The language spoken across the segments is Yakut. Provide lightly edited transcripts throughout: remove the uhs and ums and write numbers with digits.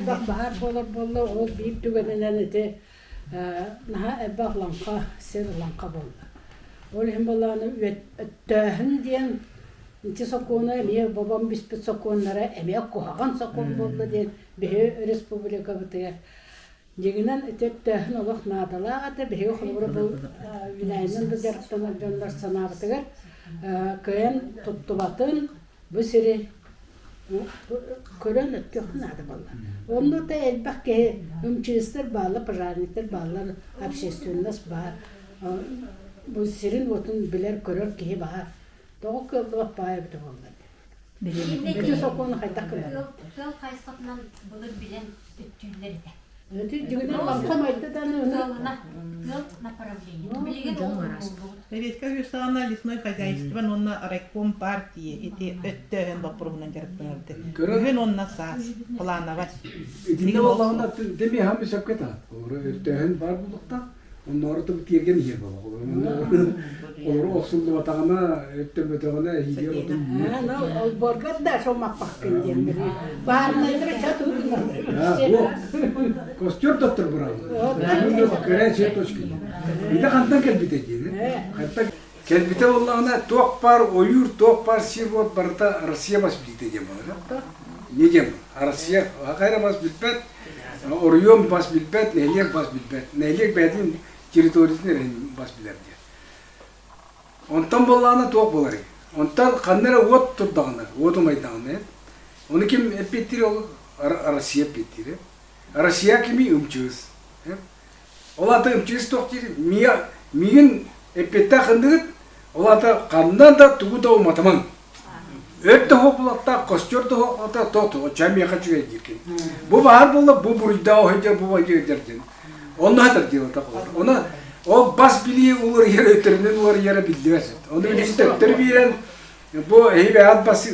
элбэх баһаар буолар буолла, ол биир түгэнинэн ити наһаа элбэх лаҥха, сир лаҥха буолла. Ол иһин буоллаҕына өттөөһүн диэн ити сокуону эмиэ бобон биспит сокуоннара эмиэ куһаҕан сокуон буолла диэн биһи республикабытыгар Дьиҥинэн ити өттөөһүн олох наадалаах этэ. Биһиги холобура бу үүнээйинэн да дьарыктанар дьоннор санаабытыгар кыайан туттубатын бу сири көрөн өттүөххэ наада буолла. Онно да элбэх киһи МЧСтэр бааллар, пожарниктар бааллар, общественность баар. Бу сирин-уотун билэр-көрөр киһи баар. Тоҕо кыаллыбат баай эбитэ буолла. Ити сокуону хайдах гынар? Тыал хайысхатынан былыр билэн өттүүллэр этэ. Ити дьиҥинэн лаҥха майда даҕаны Тыалына, тыал направление. Билигин ол умнуллубут. Советскай Союзтааҕына лесной хозяйство уонна райком партии ити өттөөһүн боппуруоһунан дьарыктанарды. Күһүн уонна саас плановать. Итиннэ буоллаҕына деми хам сөпкө таат. Олору өттөөһүн баар булуктаах. Оннооро тыл тиэргэн иһэр буолар. Олору охсуллубатаҕына, өттөммөтөҕүнэ эһиилигэр отун Олбуоргар да шомаппаккын диэн баарынайдара чат Костер доттор быраҕыллар. Горячая точка. Ити хантан кэлбитэ диэн. Хантан кэлбитэ буоллаҕына туох баар ойуур, туох баар сир уот барыта Россия бас билиитэ диэн буолар. Не диэн Россия хахайра бас билбэт, Оройуон бас билбэт, нэһилиэк бас билбэт. Нэһилиэк бэйэтин территориятын эрэ бас билэр диэн. Онтон буоллаҕына туох буоларый? Онтон ханна эрэ уот турдаҕына, уот умайдаҕына, ону ким эппиэттиир ол Россия эппиэттиир. Россия кимий ымчыыс. Ол аата ымчыыс туох диир? Миигин эппиэттээх ханныгыт? Ол аата ханна да тугу да уматымаҥ. Өрт да хоһулаттаах, костер да хоһулаттаах, то то чай миэхэ үчүгэй диир кини. Бу баһар буолла, бу буруйдаах оһойдор, бу бандьыыдыр диэн. Онно хатар делата болар. Оны ол бас билии уларыйар өттөрүнэн уларыйара биллибэт. Оны билигин төттөрү биэрэн бу эһи бэйэҕит бас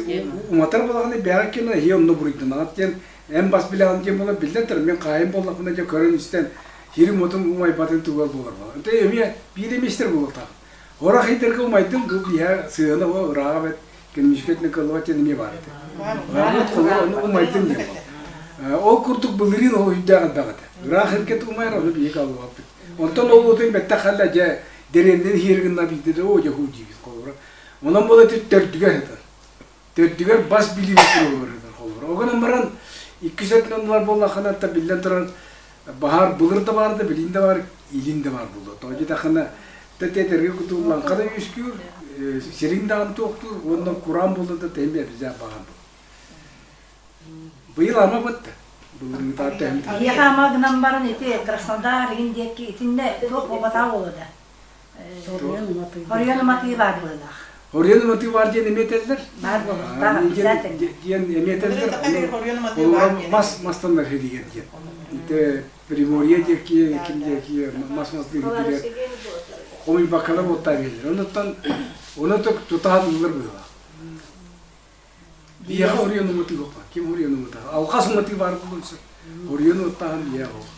уматар буолаҕына бэйэҕит киэнэ эһи онно буруйданаҕыт диэн эн бас билэҕин диэн буолар биллэн турар мин хаайым буоллахпына дьэ көрөн истэн сирим уотум умайбатын тугар буолар буолар. Онто эмиэ биир эмиэстэр буолуохтаах. Орах ыйдарга умайдым, бу биһэ сыана о ырааҕа бэт, кэмньүскэтинэ кыллыбат диэн эмиэ баар этэ. Баар ону умайдым диэн буол. Ол курдук былырыын ол үйдээх элбэх этэ. Ыраах эргэ умайар, ону биһиги аллыбаппыт. Онтон ол уотун бэттэх халла дьэ дэриэннэн иһиэр гынна биирдэ да оо дьэ хуу диибит холобура. Онон буола төрдүгэр сытар. Төрдүгэр бас билии боппуруоһугар сытар холобура. Ол гынан баран иккис өттүнэн ылар буоллаххына та биллэн туран баһаар былыр да баар да билин да баар илин да баар буолуо. Тоҕо диэтэххинэ тэтэргэ кутуллаҥха да үөскүүр, сириҥ даҕаны туохтуур уонна кураан буолла да тэһин бэбизээх баҕар буолар. Быйыл ама бытта. Былырыытаар тэһин. Эһиэхэ ама гынан баран ити Краснодар игин диэки итиннэ туох буолбатаҕа буолуо да. Хоруйан уматыы баар быһыылаах. Хоруйан уматыы баар диэн эмиэ этэллэр. Баар буолуохтаах обязательно. Диэн эмиэ этэллэр. Мас мастаннар хиригэр диэн. Ити Приморье диэки, ким диэки мас мас диэки хомуйбаккалар уоттаан биэрэллэр. Онуттан ону тутаһан ыллар быһыылаах. Биһиэхэ хоруйан уматыы суох. Ким хоруйан уматар? Алҕас уматыы баар буолуон сөп. Хоруйан уоттааһын биһиэхэ суох.